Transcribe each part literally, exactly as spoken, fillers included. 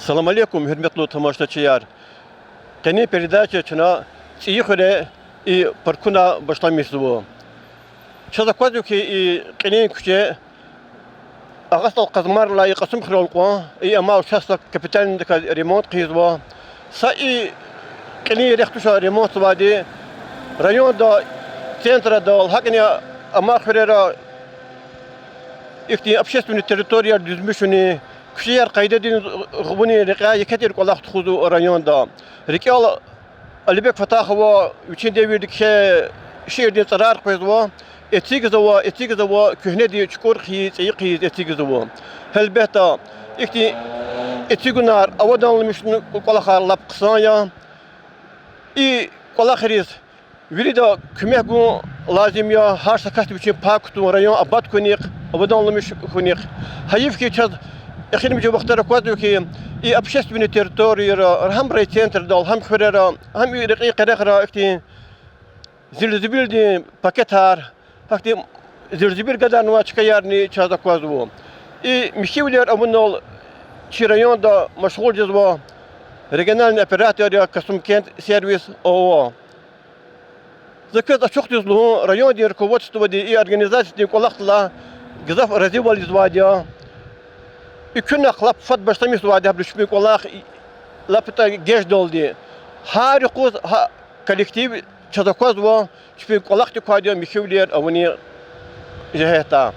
Салам алейкум, гьуьрметлу тамашачияр! Къенин передача чна ЦӀийи хуьре и паркуна башламишзава. Чаз аквазва хьи, и кьилин куьче Агъа СтӀал Къазмайрилай Кьасумхуьрел кьван, и амай участок капитальныйдаказ ремонт хъийизва. Са и кьилин рехъ туш ремонтзавайди, районда, центрдал, гьакӀни амай хуьрера ихьтин общественный территорияр дуьзмишуни, куьчеяр къайдадиз гъунин рекьяй еке тир кӀвалах тухузва районда. РикӀел Алибек Фатахова вичин девирда кхьей шиирдин цӀарар къвезва: эцигзава, эцигзава, куьгьнеди чукӀур хъийиз, цӀийи хъийиз эцигзава. Гьелбетда, ихьтин эцигунар, аваданламишун кӀвалахар лап хъсан я. И кӀвалахриз вирида куьмек гун лазим я, гьар са касди вичин пай кутун, район абад хьунихъ, аваданламиш хьунихъ. Гьайиф хьи, чаз эхиримжи вахтара аквазва хьи, и общественный территорияра, гьам райцентрдал, гьам хуьрера, гьам и рекьин къерехра ихьтин зирзибилдин пакетар, гьахьтин зирзибил гадарнавай чкаярни чаз аквазва. И михьивилер авунал чи районда машгъул жезва региональный оператор я Касумкент сервис ООО. За квез ачухдиз лугьун, райондин руководстводи и организациядин кӀвалахдилай гзаф разивал ийизвайди я. Экуьнахъ лап фад башламишзавайди я гьабуру чпин кӀвалах, лап атӀа геждалди. Гьар юкъуз гьа коллектив чаз аквазва, чпин кӀвалахдик квайди я михьивилер авунин жигьетдай.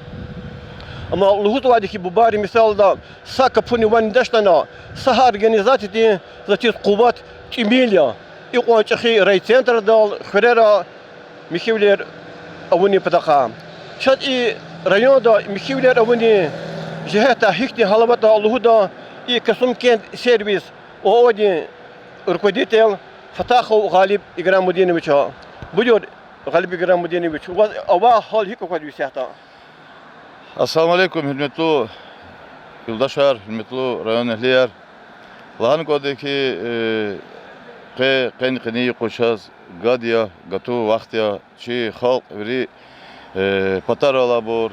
Амма лугьузвайди хьи, бубайрин мисалда, са капуни ван недачтӀани, са гьа организациядин заз чиз къуват тӀимил я. Икьван чӀехи райцентрдал, хуьрера михьивилер авунин патахъай. Чаз и районда михьивилер авунин жигьетдай гьихьтин гьалаватда лугьуда и Касумкент сервис ООО-дин руководитель Фатахов Гъалиб Играмудиновича. Буюр, Гъалиб Играмудинович, ваз авай гьал гьикӀ аквазва исятда? Ассаламу алейкум, гьуьрметлу юлдашар, гьуьрметлу районэгьлияр. Лагьана кӀанда хьи, э, къе, къени-къени юкъуз чаз гад я, гатун вахт я, чи халкь вири, э, патара авайбур,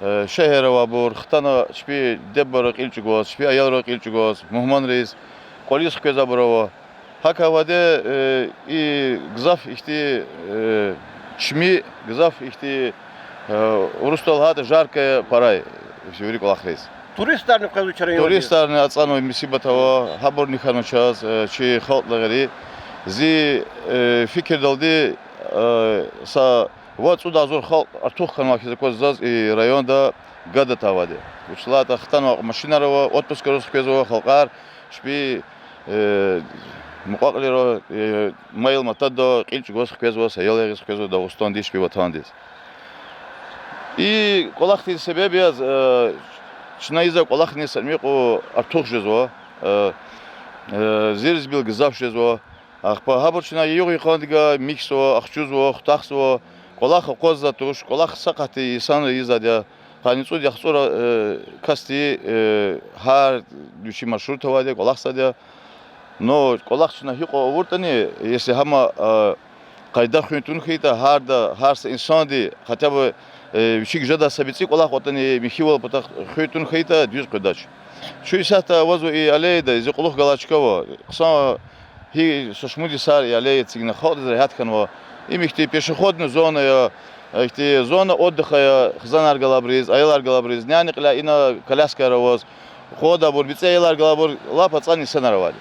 э, шегьерра авайбур хтана чпин диде-бубайрал кьил чӀугваз, чпин аялрал кьил чӀугваз, мугьманриз, кӀвализ хквезвайбур ава. ГьакӀ авайди, э, и гзаф ихьтин, э, чими, гзаф ихьтин, э, урусдал лагьайтӀа жаркая пора я вири кӀвалахриз. Туристарни къвезва чи районди. Туристарни ацӀанва, мусибат ава, гьабурни хьанва чаз, э, чи халкьдин гъейри. Зи, э, фикирдалди, э, са вад-цӀуд агъзур халкь артух хьанвай хьиз аквазва заз и районда гад атайвайди. Вучиз лагьайтӀа хтанвай машинар ава, отпускриз хквезва халкьар, чпин, э, мукьва-кьилийра, э, майил-матадда кьил чӀугваз хквезва, са ял ягъиз хквезва Дагъустандиз, чпин ватандиз. И кӀвалахдин себеб яз, э, чна ийизвай кӀвалахни са мукьва артух жезва, э, э, зирзибил гзаф жезва. Ахпа гьабур чна югъ-йикъандивай михьзава, ахчузва, хутахзава, кӀвалах акъваздай туш, кӀвалах са къатдин инсанри ийизвайди я, къанни цӀуд-яхцӀур, э, касди, э, гьар вичин маршрут авайди я, кӀвалахзавайди я. Но кӀвалах чна гьикьван авуртӀани, если гьам, э, къайда хуьн тун хьайитӀа, гьарда, гьар са инсанди хотя бы, э, вичик жедай са бицӀи кӀвалах кьванни михьивал патахъ хуьн тун хьайитӀа, дуьз къведач. Чун исятда авазва и аллеяда, зи кьулухъ галай чка ава. Хъсан гьи са шумуд йисар и аллея эцигна, халкьдиз регьят хьанва. Им ихьтин пешеходный зона я, ихьтин зона отдыха я, хизанар галайбуруз, аялар галайбуруз, няни кьиляй ина коляскаяр аваз, къвадайбур, бицӀи аялар галайбур лап ацӀан инсанар авайди.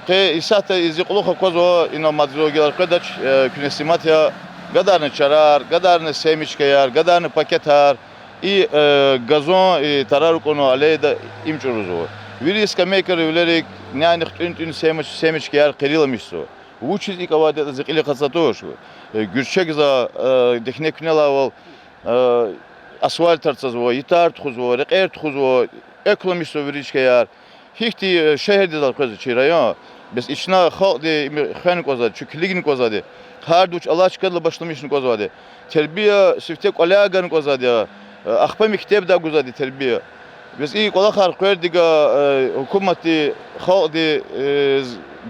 Къе исятда зи кьулухъ аквазва, ина мад зун гелар къведач, э, куьне снимать ая, гадарна чарар, гадарна семечкаяр, гадарна пакетар, и, э, газон, и тарар акьунвай аллеяда им чӀурзава. Вири скамейкаяр, вилерик няни хтӀунни-хтӀунни семеч-, семечкаяр къирламишзава. Вучиз икӀ авайди ятӀа зи кьилихъ ацатуш. Э, гуьрчегзава, э, дегьне куьнелайвал, э, асфальтар цазва, итар тухузва, рекьер тухузва, экӀламишзава вири чкаяр. Гьихьтин, э, шегьердиз элкъвезва чи район. Бес ична халкьди им хвена кӀанзавайди, чун килигна кӀанзавайди. Гьарда вуч алай чкадилай башламишна кӀанзавайди. Тербия сифте кӀваляй гана кӀанзавайди я, э, ахпа мектебдай гузвайди тербия. Бес и кӀвалахар къвердавай, э, гьукуматди, халкьди, э,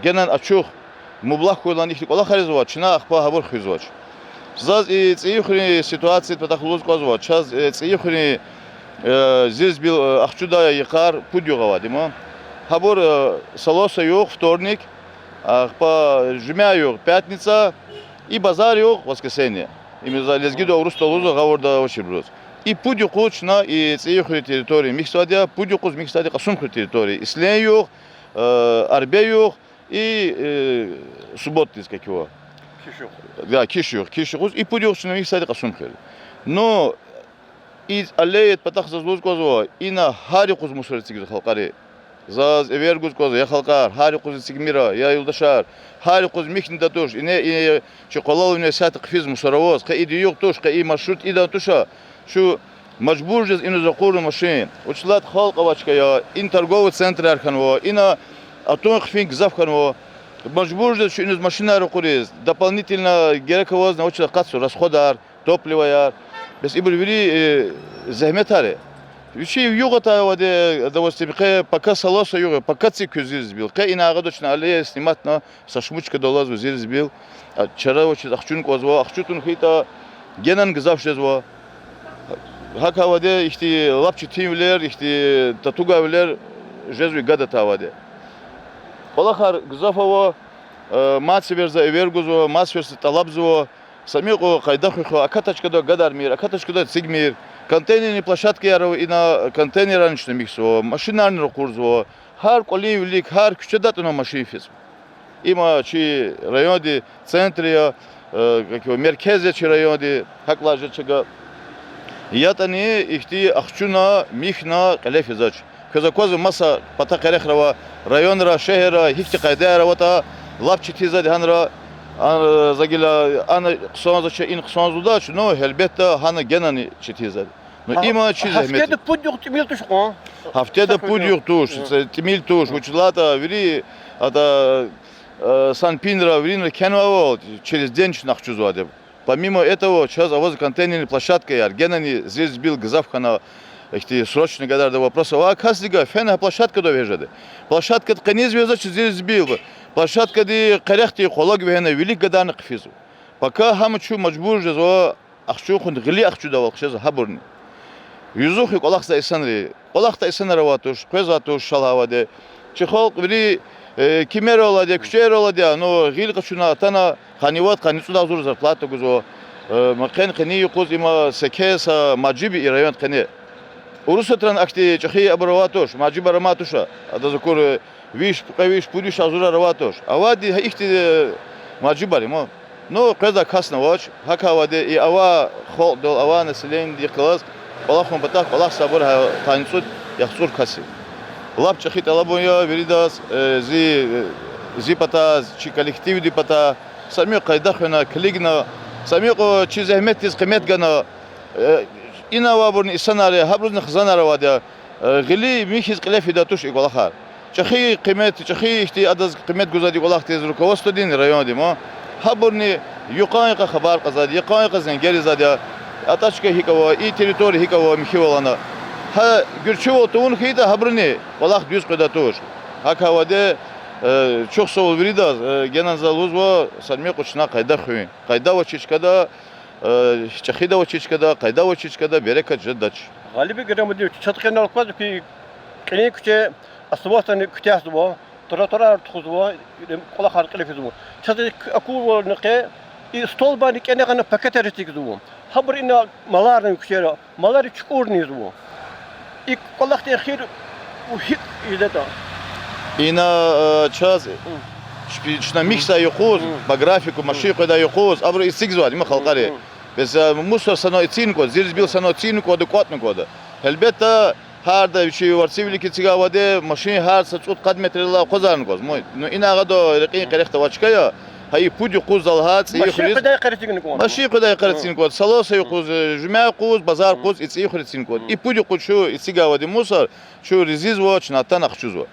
генани ачух, мублагь хьуй лагьана ихьтин кӀвалахар ийизвай, чна ахпа гьабур хуьзвач. Заз и ЦӀийи хуьруьн ситуацияди патахъ лугьуз кӀанзава, чаз, э, ЦӀийи хуьруьн, э, зирзибил, э, ахчудай йикъар пуд югъ авайди ма. Гьабур, э, са лоса югъ, вторник, ахпа жуьмя югъ, пятница, и базар югъ, воскресенье. Им за лезгидал, урусдал лугьузва, гъавурда авачирбуруз. И пуд юкъуз чна и ЦӀийи хуьруьн территория михьзавайди я, пуд юкъуз михьзавайди Кьасумхуьруьн территория. Ислен югъ, э, Арбе югъ, и, э, субботниз какио. Киш югъ. Да, киш югъ, киш юкъуз, и пуд юкъуз чна михьзавайди Кьасумхуьр. Ну, и аллея патахъ заз лугьуз кӀанзава, ина гьар юкъуз мусор эцигзава халкьари. Заз эвер гуз кӀанзава, я халкьар, гьар юкъуз эцигмир, я юлдашар, гьар юкъуз михьнеда туш, ине, и чи къвалал университет хъфиз мусор аваз, къе ида югъ туш, къе и маршрут идан туш, чун мажбур жез иниз ракъурна машин. Вучиз лагьайтӀа халкь авай чка я, ина торговый центрар хьанва, ина атун хъфин гзаф хьанва. Мажбур жез чун иниз машинар ракъуриз, дополнительно герек авазни вучиз акъатзава расходар, топливояр. Бес ибур вири, э, зегьметар я. Вичи югъ атайвайди, допустим, къе пока са лоса югъ я, пока ци куьз зирзбил. Къе ина агъада чна аллея сниматна, са шумуд чкадал алазва зирзбил. А, чара вучиз ахчуна кӀанзава, ахчу тун хьайитӀа, генани гзаф жезва. ГьакӀ авайди ихьтин лап четинвилер, ихьтин татугайвилер жезва гада атайвайди. КӀвалахар гзаф ава, э, мад сеферда за эвер гузва, мад сеферда за тӀалабзава, са мукьва къайда хуьх, акатдай чкада гадармир, акатдай чкада эцигмир. Контейнерный площадкаяр ава, ина контейнерарни чна михьзава, машинарни ракъурзава, гьар кӀвалин вилик, гьар куьчеда атӀана машин физва. Има чи райондин центр я, э, как его, меркез я чи райондин, гьакӀ лагьай чӀал. ЯтӀани ихьтин ахчуна, михьна кьиле физвач. Квез аквазва маса пата къерехра авай районра, шегьерра гьихьтин къайдаяр аватӀа, лап четинзавайди гьанра, а, за гила ана хъсанзавач, ина хъсанзавадач, ну, гьелбетда, гьана генани четинзавайди. Ну, има чи зегьмет я. Гьафтеда пуд югъ тӀимил туш кьван? Гьафтеда пуд югъ туш, тӀимил туш. Вучиз лагьайтӀа вири ада, э, санпинра, виринра кхьенвайвал, через день чна ахчузвайди. Помимо этого, чаз аваз контейнерный площадкаяр, генани зирзбил гзаф хьана, ихьтин срочный гадарда вопрос авай касдивай, фена площадкада вегьиз жеда. Площадкада къенез вегьизвач зирзбил, площадкади къерехдин къвалав вегьена вилик гадарна хъфизва. Пока гьам чун мажбур жезва, ахчун хуьн гъиле ахчудайвал хъжезва гьабурни. Юзух и кӀвалахзавай инсанри. КӀвалахдай инсанар авай туш, къвезвай туш, шалгьавайди. Чи халкь вири, э, кимерал алайди я, куьчейрал алайди я, ну, гъил къачуна атана, къанни вад, къанни цӀуд агъзур зарплата гузва. Э, ма къени-къени юкъуз има секе са мажиби и районд къене. Урусатран ахьтин чӀехи абур авай туш, мажибар амай туш, адаз акур, э, виш, кьве виш, пуд виш агъзурар авай туш. Авайди гьа ихьтин, э, мажибар я ма. Ну, къвезвай касни авач, гьакӀ авайди и авай халкьдал, авай населениедихъ галаз кӀвалахун патахъ кӀвалахзавайбур гьа къанни цӀуд, яхцӀур кас я. Лап чӀехи тӀалабун я виридаз, э, зи, э, зи патай, чи коллективдин патай, са мукьва къайда хвена, килигна, са мукьва чи зегьметдиз къимет гана, э, ина авайбурни инсанар я, гьабурузни хизанар авайди я. Э, гъиле михьиз кьиле фидай туш и кӀвалахар. ЧӀехи къимет, чӀехи ихьтин адаз къимет гузвайди кӀвалахдиз руководстводин райондин ма. Гьабурни юкьван-юкьва хабар кьазвайди, юкьван-юкьва зенгер ийизвайди я. АтӀа чка гьикӀ ава, и территория гьикӀ ава, михьивал ана. Гьа гуьрчивал тавун хьайитӀа, гьабуруни кӀвалах дуьз къведай туш. ГьакӀ авайди, э, чухсагъул виридаз, э, генани за лугьузва, са мукьва чна къайда хуьн. Къайда авачир чкада, э, чӀехида авачир чкада, къайда авачир чкада берекат жедач. Гъалиб Играмудинович, чаз къенал аквазва хьи, кьилин куьче асфальтарни куьтягьзава, тротуарар тухузва, кӀвалахар кьиле физва. Чаз акурвални къе, и столбарни кӀане гъана пакетар эцигзава. Гьабур ина маларни куьчера, малари чукӀурни ийизва. И кӀвалахдин эхир гьикӀ ийидатӀа? Ина, э, чаз, чпи-, чна михьзавай юкъуз, по графику машин къведай юкъуз, абуру эцигзавайди ма халкьари. Бес, э, мусор санал эцигна кӀанда, зирзбил санал эцигна кӀанда, кӀватӀна кӀанда. Гьелбетда, гьарда вичи варцивилик эцигайвайди машин гьар са цӀуд-къад метрдилай акъвазарна кӀанзава. Ну, ина агъада рекьин къерехда авай чка я, гьа и пуд юкъуз залгьа ЦӀийи хуьруьз. Машин къведай йикъара эцигна кӀанда. Са лоса юкъуз, э, жуьмя юкъуз, базар юкъуз, и ЦӀийи хуьр эцигна кӀанда. И пуд юкъуз чун эцигайвайди мусор, чун резидзава, чна атана ахчузва.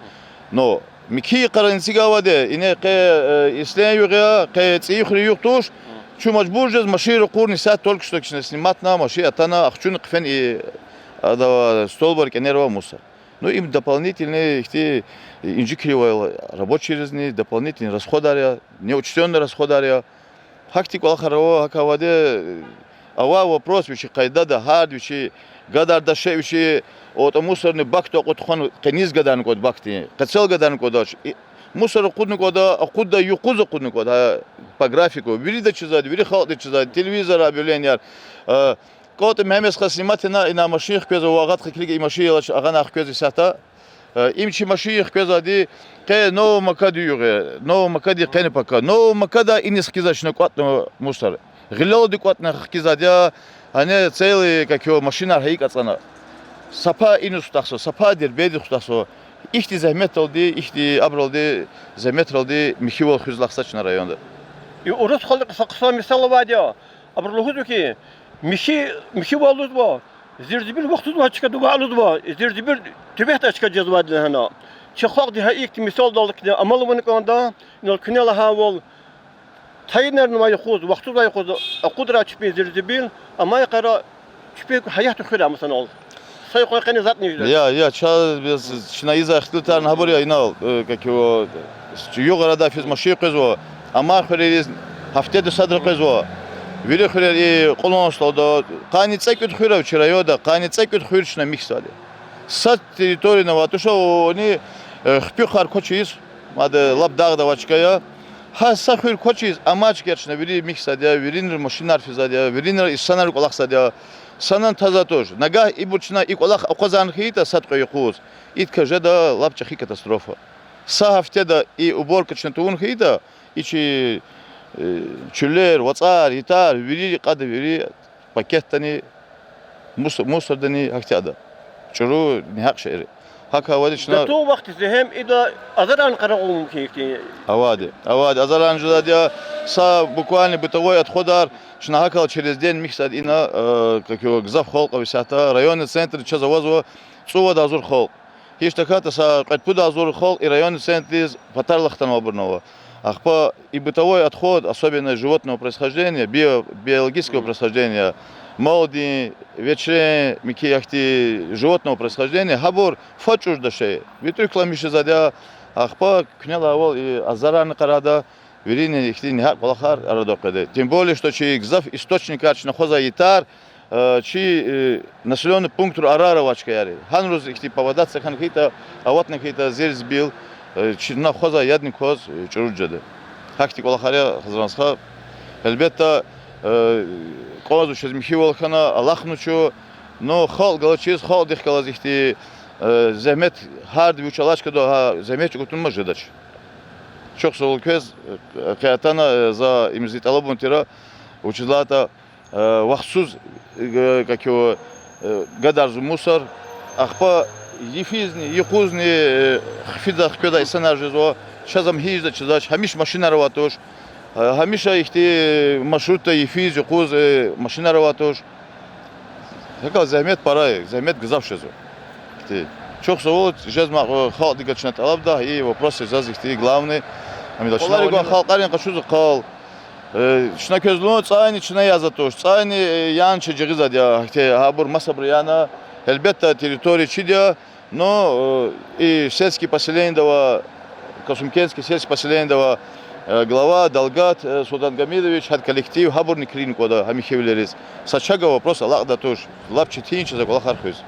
Но муькуь йикъара эцигайвайди, ине къе, э, Ислен югъ я, къе ЦӀийи хуьруьн югъ туш, чун мажбур жез машин ракъурна, исятда только что чна сниматна, машин атана, ахчуна хъфена и, ада, столбар кӀанервай мусор. Ну, им дополнительный ихьтин инжикливал рабочийризни, дополнительный расходар я, неучтённый расходар я. Гьахьтин кӀвалахар ава, гьакӀ авайди, Авай вопрос вичи къайдада, гьарда вичи гадарда, шей вичи, отӀа мусорный бак тӀа акъуд тухвана, къенез гадарна кӀанда бакдин, къецел гадарна кӀандач. Мусор акъудна кӀанда, акъудда юкъуз акъудна кӀанда, гьа, по графику. Вирида чизвайди, вири халкьди чизвайди, телевизорра объявленияр. КӀантӀи Мегьамед стха снимать авуна, ина машин хквезва, ва гьатта килиг, и машин алач, агъана хквез исятда. Им чи машин хквезвайди, къе Новая Макада югъ я, Новая Макада къени пака. Новая Макада иниз хкизвай чна кӀватӀна мусор. Гъилелди кӀватӀна хкизвайди я, гьана целый, как его, машинар гьа икӀ ацӀана. Са пай иниз хутахзава, са пай Дербентдиз хутахзава. Ихьтин зегьметдалди, ихьтин абуралди, зегьметралди михьивал хуьз алахъзава чна районда. И урус халкьдихъ са хъсан мисал авайди я. Абуру лугьузва хьи, михьи, михьивал лугьузва, зирзибил вахтуз ваз чка дувай лугьузва, зирзибил туьбехьдай чка жезвайди лагьана. Чи халкьди гьа ихьтин мисалдал куьне амал авуна кӀанда, инал куьне лагьайвал, тайинарнавай юкъуз, вахтузвай юкъуз акъудрай чпин зирзибил, амай йикъара чпин гьаятда хуьрай, масанал. Са юкъуз къени затӀни жеда. Я, я, чаз, чна ийизвай ихтилатарни гьабур я инал, как его, югъ арада физ машин къвезва, амай хуьрериз гьафтеда садра къвезва. Вири хуьрер и кьулан столда, къанни цӀекӀуьд хуьр ава чи районда, къанни цӀекӀуьд хуьр чна михьзавайди. Са территорияни авай туш, они, хпи хар квачиз, мад лап дагъда авай чка я. Гьа са хуьр квачиз, амай чкаяр чна вири михьзавайди я, виринра машинар физвайди я, виринра инсанар кӀвалахзавайди я. Санани таза туш. Нагагь ибур чна и кӀвалах акъвазарна хьайитӀа сад кьве юкъуз, идакай жеда лап чӀехи катастрофа. Са гьафтеда и уборка чна тавун хьайитӀа, и чи чуьллер, вацӀар, ятар, вири кьада, вири пакетдани, мус-, мусордани гьахьтин ада. ЧӀуру негьакь шейэр. ГьакӀ авайди чна. Гатун вахтиз гьем ида азарарни къарагъун мумкин ихьтин. Авайди, авайди, азарарни жезвайди я, са буквально бытовой отходар чна гьакӀ через день михьзавайди ина, как его, гзаф халкь ава исятда, районный центрда чаз авазва цӀувад агъзур халкь. Гьич тахьайтӀа са кьвед-пуд агъзур халкь и районный центрдиз патарихъ хтанвайбурни ава. Ахпа и бытовой отход, особенно животного происхождения, био-, биологического происхождения, малдин, вечрен, михьи, ахьтин животного происхождения, гьабур фад чӀур жеда шей. ВитӀуьк ламиш жезвайди я, ахпа куьне лагьайвал и азарарни къарагъда, вирини ихьтин негьакь кӀвалахар арадал къведа. Тем более что чи гзаф источникар чна хъвазвай ятар, чи населённый пунктра арара авай чкаяр я. Гьаниз ихьтин по воде хьана хьайитӀа, аватна хьайитӀа зирзибил, чна хъвазвай ядни кваз чӀуру жеда. Гьахьтин кӀвалахар я, Хизран стха. Гьелбетда, кӀанзава чаз михьивал хьана, алахъна чун, но халкь галачиз, халкьдихъ галаз ихьтин зегьмет, гьарда вич алай чкада гьа зегьмет чӀугун ман жедач. Чухсагъул квез, къе атана, за им зи тӀалабун тир, вучиз лагьайтӀа, вахтсуз, как его, гадарзава мусор, ахпа йифизни, юкъузни хъфида, хкведа инсанар жезва, чаз ам гьич жеда чизвач, гьамиша машинар авай туш, гьамиша ихьтин маршрутда йифиз, юкъуз машинар авай туш. ГьакӀ зегьмет пара я, зегьмет гзаф жезва. Ихьтин. Чухсагъул, жезмай халкьдивай чна тӀалабда, и вопрос я заз ихьтин главный. Амида чна халкьарин къачузва къал. Чна квез лугьун, цӀайни чна яза туш, цӀайни яна чаз жагъизвайди я, гьахьтин гьабур масабуру яна, гьелбетда, территория чида, но и сельский поселенида авай, Касумкентский сельский поселенида авай глава Далгат Султангамидович, гьадан коллектив, гьабурни килигна кӀанда гьа михьивилериз. Са чага вопрос алакьдай туш, лап четин чаз а кӀвалахар хуьз.